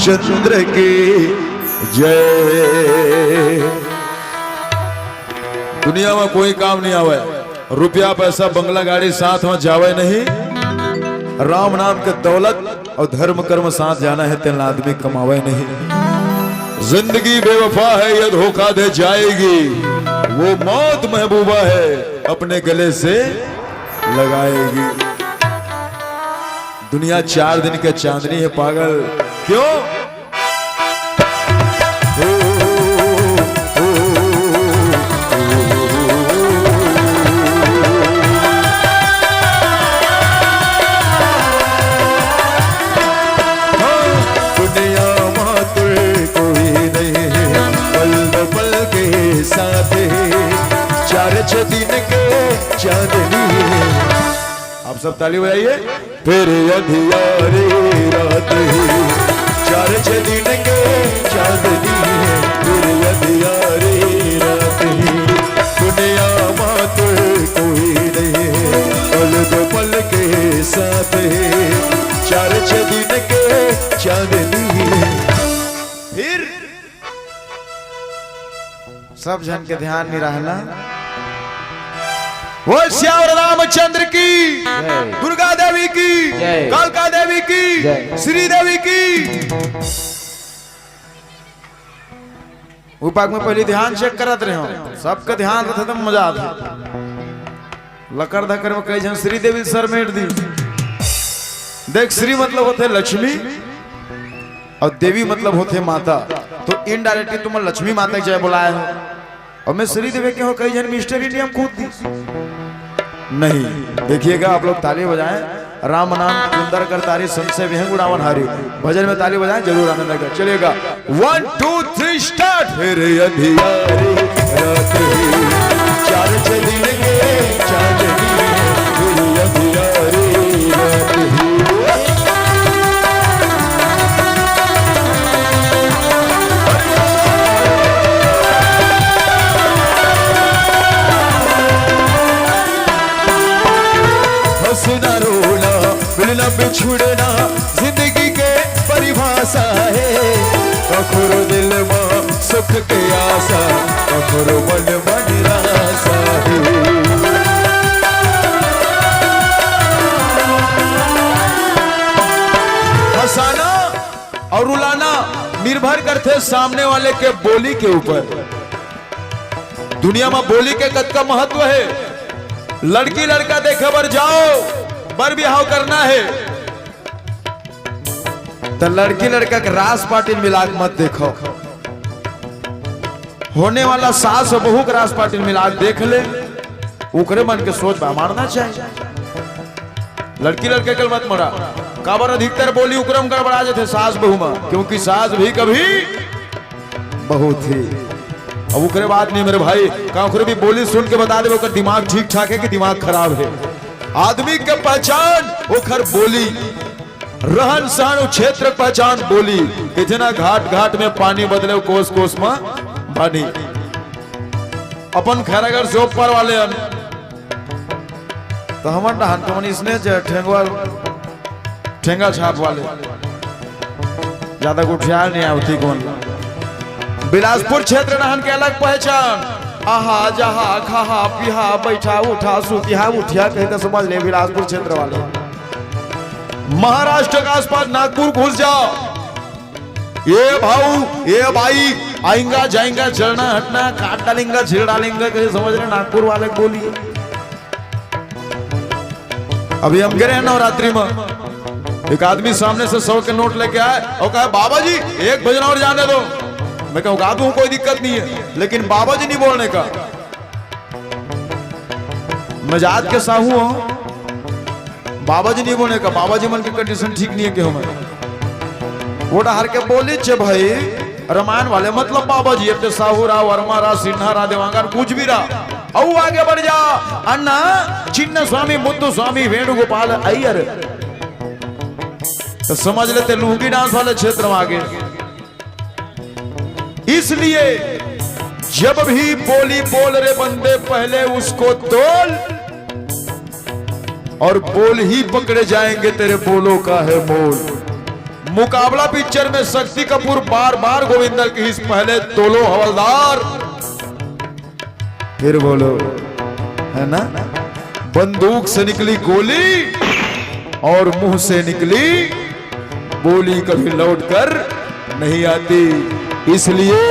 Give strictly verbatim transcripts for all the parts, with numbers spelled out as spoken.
चंद्र की जय। दुनिया में कोई काम नहीं आवे, रुपया, पैसा, बंगला, गाड़ी साथ में जावे नहीं। राम नाम के दौलत और धर्म कर्म साथ जाना है, तेन आदमी कमावे नहीं। जिंदगी बेवफा है, ये धोखा दे जाएगी। वो मौत महबूबा है, अपने गले से लगाएगी। दुनिया चार दिन के चांदनी है पागल, क्यों? दुनिया मातुर कोई नहीं है, पल दो पल के साथ है, चार छह दिन के चांदनी है। आप सब ताली बजाइए। फिर अंधियारी रात ही, चार छह दिन के चांदनी है। फिर अंधियारी रात ही, दुनिया मातुर कोई नहीं है, पल दो पल के साथ है, चार छह दिन के चांदनी है। फिर सब झन के ध्यान नहीं रहना। वो श्यावर रामचंद्र की, जय। दुर्गा देवी की, जय। कालका देवी की, जय। श्री देवी की। उपाक में पहले ध्यान चेक करत रहे हो, सबके ध्यान रखे तो मजा आते। लकर धकर में कई झन श्री देवी सर मेट दी। देख, श्री मतलब होते लक्ष्मी और देवी मतलब होते माता, तो इनडायरेक्टली तुम लक्ष्मी माता की जय बुलाए हो। और मैं श्री देवी के हो, कई झन मिस्टर इंडिया में कूद दी। नहीं, देखिएगा, आप लोग ताली बजाएं। राम नाम सुंदर करतारी, संशय विहंग उड़ावन हारी। भजन में ताली बजाएं, जरूर आनंद आएगा। चलिएगा, वन टू थ्री स्टार्ट। फिर अंधियारी रात ही, चार छह दिन के चांदनी है। फिर अंधियारी रात ही। हंसना रोना, मिलना बिछुड़ना, जिंदगी के परिभाषा है। कखरो दिल में सुख के आशा, कखरो मन में निराशा है। हंसाना और रुलाना निर्भर करथे सामने वाले के बोली के ऊपर। दुनिया में बोली के कतका महत्व है। लड़की लड़का देखे बर जाओ, बर बिहाव करना है, तो लड़की लड़का के रास पाटिल मिला के मत देखो। होने वाला सास और बहू के रास पाटिल मिला के देख ले, ओकरे मन के सोच बा मारना चाहिए। लड़की लड़के के मत मरा, काबर अधिकतर बोली उकरम गड़बड़ा जाथे सास बहू में, क्योंकि सास भी कभी बहू थी। अब ओकरे बात नहीं मेरे भाई, का ओकरे भी बोली सुन के बता दे, ओकर दिमाग ठीक ठाक है कि दिमाग खराब है। आदमी के पहचान ओकर बोली, रहन सहन, उ क्षेत्र के पहचान बोली। कितना घाट घाट में पानी बदले, कोस कोस में पानी। अपन खैरागढ़ से ऊपर वाले हन, तो हमन डहान के मन इसने जे ठेंगवा, ठेंगा छाप वाले ज्यादा गुठियार नहीं आवती कौन। बिलासपुर क्षेत्र डहान के अलग पहचान। आहा जहा खाहा पीहा बैठा उठा सुतिहा उठिया कहे तो समझ ले बिलासपुर क्षेत्र वाले। महाराष्ट्र के आसपास नागपुर घुस जाओ, ये भाऊ, ये भाई, आएंगा जाएंगा, चलना हटना, काट डालेंगा, छील डालेंगा, कहे समझ रहे नागपुर वाले को बोलिए। अभी हम गए हैं नवरात्रि में, एक आदमी सामने से सौ के नोट लेके आए और कहा, "बाबा जी, एक भजन और जाने दो।" मैं कहूँ, "गा दूँ, कोई दिक्कत नहीं है, लेकिन बाबा जी नहीं बोलने का।" मैं जात के साहू हूँ, बाबा जी नहीं बोलने का, बाबा जी मन के कंडीशन ठीक नहीं है, क्यों मैं वो डहर के बोली छे भाई, रामायण वाले मतलब बाबा जी, अब तो साहू रहा, वर्मा रहा, सिन्हा रहा, देवांगन कुछ भी रहा, अउ आगे बढ़ जा। अन्ना, चिन्न स्वामी, मुत्तु स्वामी, वेणुगोपाल अय्यर, तो समझ लेते लुंगी डांस वाले क्षेत्र में आगे। इसलिए जब भी बोली बोल रे बंदे, पहले उसको तोल, और बोल ही पकड़े जाएंगे, तेरे बोलों का है मोल। मुकाबला पिक्चर में शक्ति कपूर बार बार गोविंदा किहिस, पहले तोलो हवलदार, फिर बोलो, है ना? बंदूक से निकली गोली और मुंह से निकली बोली कभी लौट कर नहीं आती, इसलिए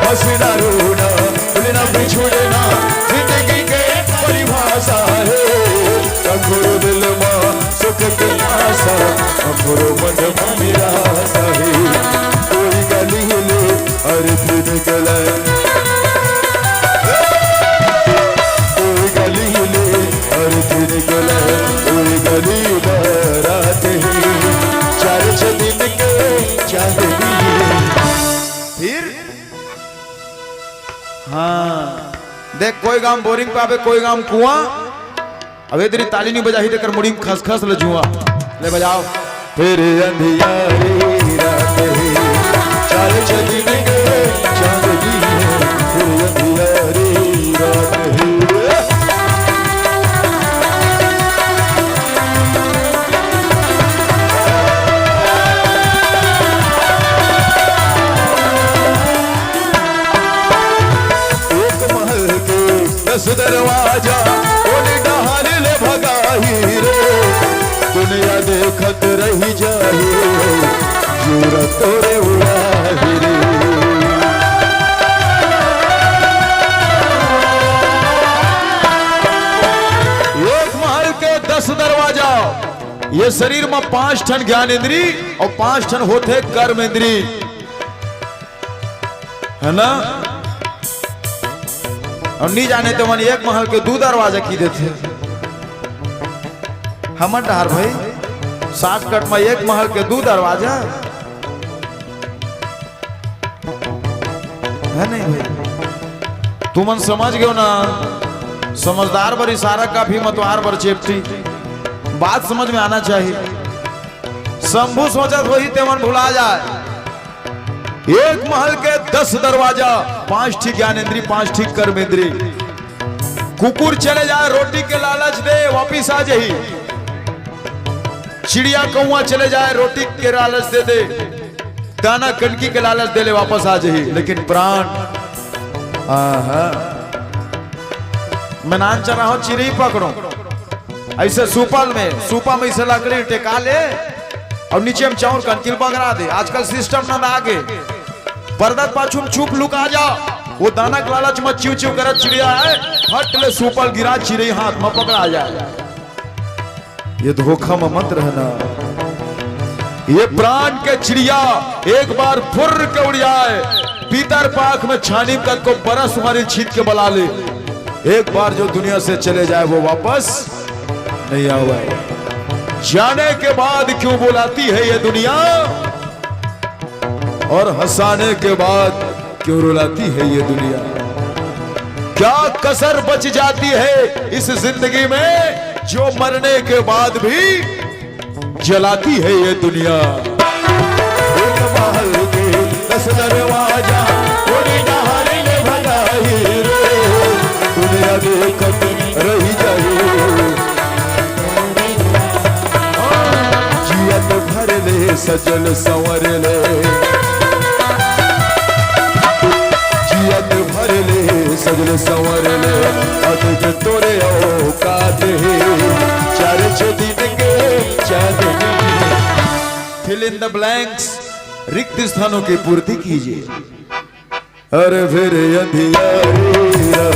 हंसना, रोना, भूलना, बिछुड़ना जिंदगी के परिभाषा है। रखो दिल में सुख के आशा, रखो मन में निराशा है। कोई गली ले अर्थ निकले, कोई गली ले अर्थ निकले, कोई गली बारात है। चार छह दिन के चांदनी। फिर हाँ, देख, कोई गांव बोरिंग पाबे, कोई गांव कुआं। अब ए दरी ताली नहीं बजाही, तेकर मुड़ी में खसखस ले जुआ। ले बजाओ। फिर अंधियारी रात है, चार छह दिन के चांदनी है। फिर अंधियारी रात है। एक महल के दस दरवाजा, ओने डहार ले भगाही रे। दुनिया देखत रही जाही, जूरा तोरे उड़ाही रे। एक महल के दस दरवाजा, ये शरीर में पांच ठन ज्ञान इंद्री और पांच ठन होथे कर्म इंद्री, है ना? और नहीं जाने तो मन एक महल के दू दरवाजा की देथे। हमर डहार भाई, शॉर्टकट में एक महल के दू दरवाजा है, नहीं भाई? तुमन समझ गयो ना? समझदार बर इशारा काफी, मतवार बर चेपटी। बात समझ में आना चाहिए। शंभू सोचत होही, तेमन भुला जाए। एक महल के दस दरवाजा, पांच ठी ज्ञान इंद्री, पांच ठी कर्म इंद्री। कुकुर चले जाए रोटी के लालच दे, वापिस आ जाही। चिड़िया कौआ चले जाए रोटी के लालच दे दे, दाना कनकी के लालच दे ले, वापस आ जाही। लेकिन प्राण, आहा, मैं नान चला हूं, चिरई पकड़ो। ऐसे सुपल में, सुपा में ऐसे लकड़ी टेका ले और नीचे में चाउर कनकिल बगरा दे। आजकल सिस्टम ना आगे, पर्दा के पाछू में छुप लुका जा। वो दाना के लालच में चिव चिव करत चिड़िया है, फट ले सुपल गिरा, चिरई हाथ में पकड़ा जाए। ये धोखा में मत रहना। ये प्राण के चिड़िया एक बार फुर्र के उड़ जाए, पीतर पाख में छानी कतको बरस मारी छीत के बला ले। एक बार जो दुनिया से चले जाए वो वापस नहीं आवे। जाने के बाद क्यों बुलाती है ये दुनिया और हंसाने के बाद क्यों रुलाती है ये दुनिया? क्या कसर बच जाती है इस जिंदगी में जो मरने के बाद भी जलाती है ये दुनिया? एक महल के दस दरवाजा, कोनी डहार ले भगाही रे, दुनिया देखत रही जाही। जियत भर ले सजल संवर ले, जियत भर ले सजल संवर ले, अदब तोरे औकात है, चार छह दिन के चांदनी। Fill in the blanks, रिक्त स्थानों की पूर्ति कीजिए। अरे फिर अंधियारी